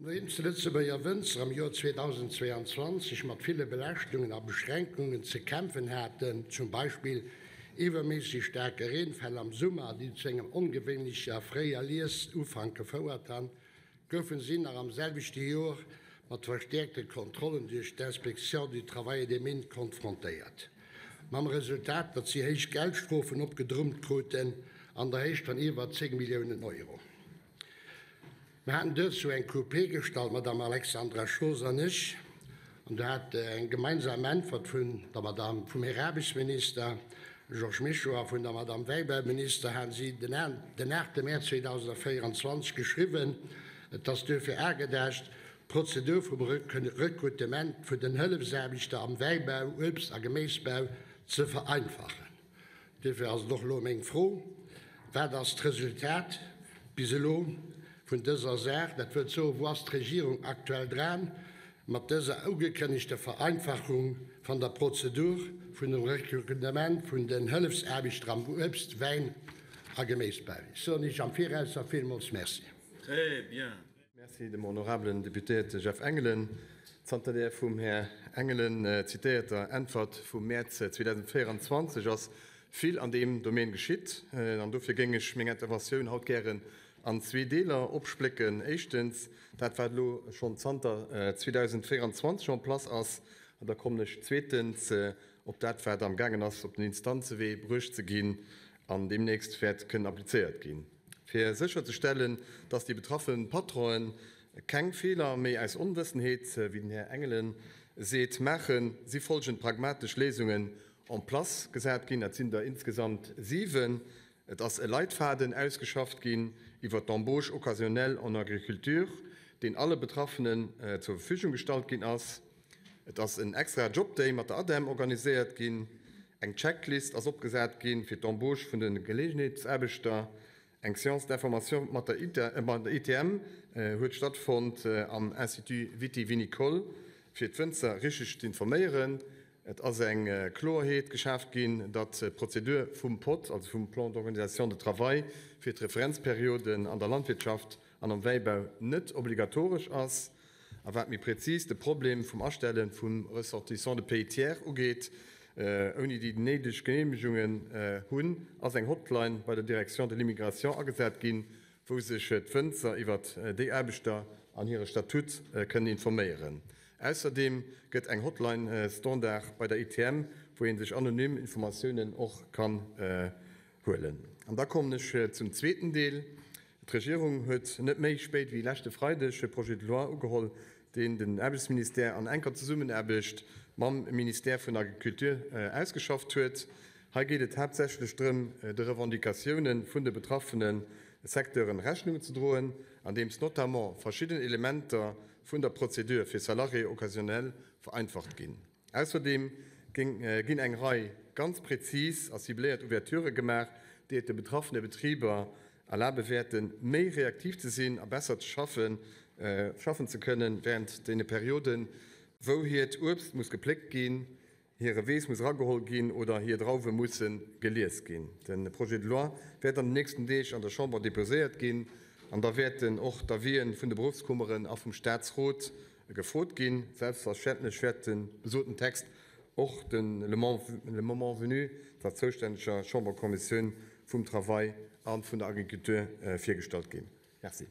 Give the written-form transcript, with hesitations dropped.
Nodeems de Lëtzebuerger Wënzer am Joer 2022 mat ville Belaaschtungen a Beschränkungen ze kämpfen haten, zum Beispill iwwerméisseg staarke Reenfäll am Summer, déi zu engem ongewéinlecher fréier Liesufank gefouert han, goufen si nach am selwechte Joer mat verstäerkte Kontrollen duerch d'Inspection du Travail et des Mines konfrontéiert, mam Resultat, datt si héich Geldstrofen opgedrummt kruten an der Héicht van iwwer 10 Milliounen Euro. Mir haten duerzou eng Coupe gestallt, d'Madame Alexandra Schoos an ech, an do hat eng gemeinsam Äntwert vun der Madame, vum Här Aarbechtsminister Georges Mischo a vun der Madame Wäibauminister haten si den 8 Mäerz 2024 geschriwwen, Et ass duerfir agedacht, d'Prozedur vum Rekrutement vun den Hëllefsaarbechter am Wäibau, Uebst a Geméisbau ze vereinfachen. Duerfir ass et och elo meng Fro, Wat ass d'Resultat bis elo vun dëser Saach? Dat wëllt soen, Wou ass d'Regierung aktuell dran mat dëser ugekënnegter Vereinfachung van der Prozedur vun dem Rekrutement vun den Hëllefsaarbechter am Uebst-, Wäin a Geméisbau? Ech soen Iech am Viraus da villmools Merci. Très bien. Merci dem honorabelen Deputéierte Jeff Engelen. Zanter där vum Här Engelen zitéierter Äntwert vum Mäerz 2024 ass vill an deem Domaine geschitt. An dofir géing ech meng Interventioun haut gären an zwee Deeler opsplécken. Éischtens dat, wat elo schonn zanter 2024 en place ass, an da kommen ech zweetens op dat, wat amgaangen ass op den Instanzewee bruecht ze ginn an deemnächst wäert kënnen applizéiert ginn. Fir sécherzestellen, dass déi betraffe Patronen keng Feeler méi aus Onwëssenheet, wéi den Här Engelen seet, maachen, si folgend pragmatesch Léisungen en place gesat ginn. Dat sinn der insgesamt 7. Et ass e Leitfaden ausgeschafft ginn iwwer d'Embauche occasionnelle en agriculture, deen alle Betraffenen zur Verfügung gestallt ginn ass. Et ass en extrae Jobday mat der ADEM organiséiert ginn. Eng Checklist ass opgesat ginn fir d'Embauche vun de Geleegenheetsaarbechter. Eng Séance d'information mat der ITM huet stattfonnt am Institut viti-vinicole fir d'Wënzer richteg z'informéieren. Et ass eng Kloerheet geschaaft ginn, datt d'Prozedur vum pot, also vum Plan d'organisation de travail, fir d'Referenzperioden an der Landwirtschaft an am Wäibau net obligatoresch ass. A wat méi prezis de Problem vum Astelle vu Ressortissants de pays tiers ugeet, ouni déi néideg Geneemegungen hunn, ass eng Hotline bei der Direction de l'immigration agesat ginn, wou sech d'Wënzer iwwert déi Aarbechter an hire Statut kënnen informéieren. Ausserdeem gëtt eng Hotline standard bei der ITM, wou ee sech anonym Informatiounen och kann huelen. An da kommen ech zum zweeten Deel. D'Regierung huet net méi spéit wéi leschte Freideg e Projet de loi ugeholl, deen den Aarbechtsministère an enker Zesummenaarbecht mam Ministère vun der Agriculture ausgeschafft huet. Hei geet et haaptsächlech drëm, de Revendicatioune vun de betraffene Secteuren Rechnung ze droen, andeems notamment verschidden Elementer vun der Prozedur fir Salariés occasionnels vereinfacht ginn. Ausserdeem ginn eng Rei ganz prezis a cibléiert Ouverturë gemaach, déi et de betraffene Betriber erlabe wäerten, méi reaktiv ze sinn a besser ze schaffen schaffen ze kënnen während deene Perioden, wou hiert Uebst muss gepléckt ginn, hire Weess muss erageholl ginn oder hir Drauwe musse gelies ginn. De Projet de loi wäert an den nächsten Deeg an der Chamber deposéiert ginn an da wäerten och d'Avisë vun de Beruffskummeren a vum Staatsrot gefrot ginn. Selbstverständlech wäert de besoten Text och de le moment venu der zoustänneger Chamberkommissioun vum Travail a vun der Agriculture virgestallt ginn. Merci.